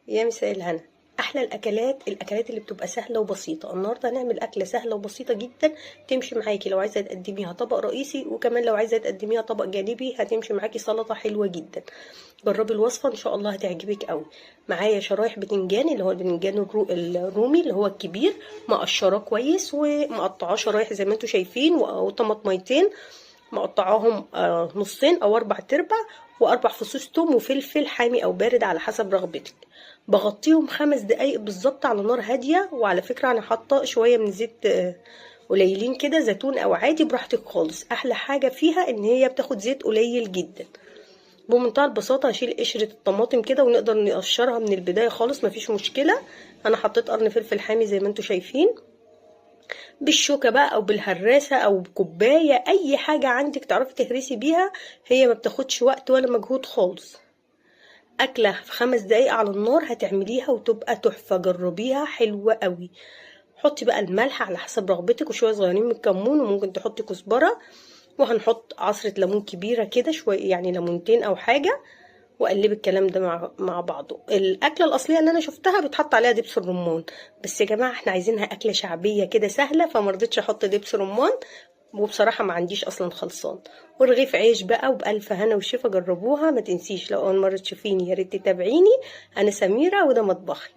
يا مساء الهنا. احلى الاكلات، الاكلات اللي بتبقى سهلة وبسيطة. النهارده هنعمل اكله سهلة وبسيطة جدا، تمشي معاكي لو عايزه تقدميها طبق رئيسي، وكمان لو عايزه تقدميها طبق جانبي هتمشي معاكي سلطة حلوة جدا. جربي الوصفة ان شاء الله هتعجبك قوي. معايا شرايح بتنجان، اللي هو البتنجان الرومي اللي هو الكبير، مقشراه كويس ومقطعاه شرايح زي ما انتم شايفين، وطماطميتين مقطعاهم نصين او 4 ارباع، و4 فصوص توم وفلفل حامي او بارد على حسب رغبتك. بغطيهم 5 دقايق بالظبط على نار هادية. وعلى فكرة انا حاطه شوية من زيت قليلين كده، زيتون او عادي براحتك خالص. احلى حاجة فيها ان هي بتاخد زيت قليل جدا. بمنتهى البساطة هشيل قشرة الطماطم كده ونقدر نقشرها من البداية خالص، مفيش مشكلة. انا حطيت قرن فلفل حامي زي ما انتم شايفين، بالشوكة بقى او بالهراسه او بكوبايه، اي حاجة عندك تعرفي تهرسي بيها. هي ما بتاخدش وقت ولا مجهود خالص. اكله في 5 دقايق على النار هتعمليها وتبقى تحفة. جربيها حلوة قوي. حطي بقى الملح على حسب رغبتك، وشوية صغيرين من الكمون، وممكن تحطي كزبره، وهنحط عصره ليمون كبيرة كده شوية، يعني ليمونتين او حاجة، وقلبي الكلام ده مع بعضه. الاكلة الاصلية اللي انا شفتها بيتحط عليها دبس الرمان، بس يا جماعة احنا عايزينها اكله شعبية كده سهلة، فما رضيتش احط دبس رمان، وبصراحة ما عنديش اصلا خلصان. ورغيف عيش بقى، وبالف هنا وشفا. جربوها، ما تنسيش لو اول مرة تشوفيني يا ريت تتابعيني. انا سميرة وده مطبخي.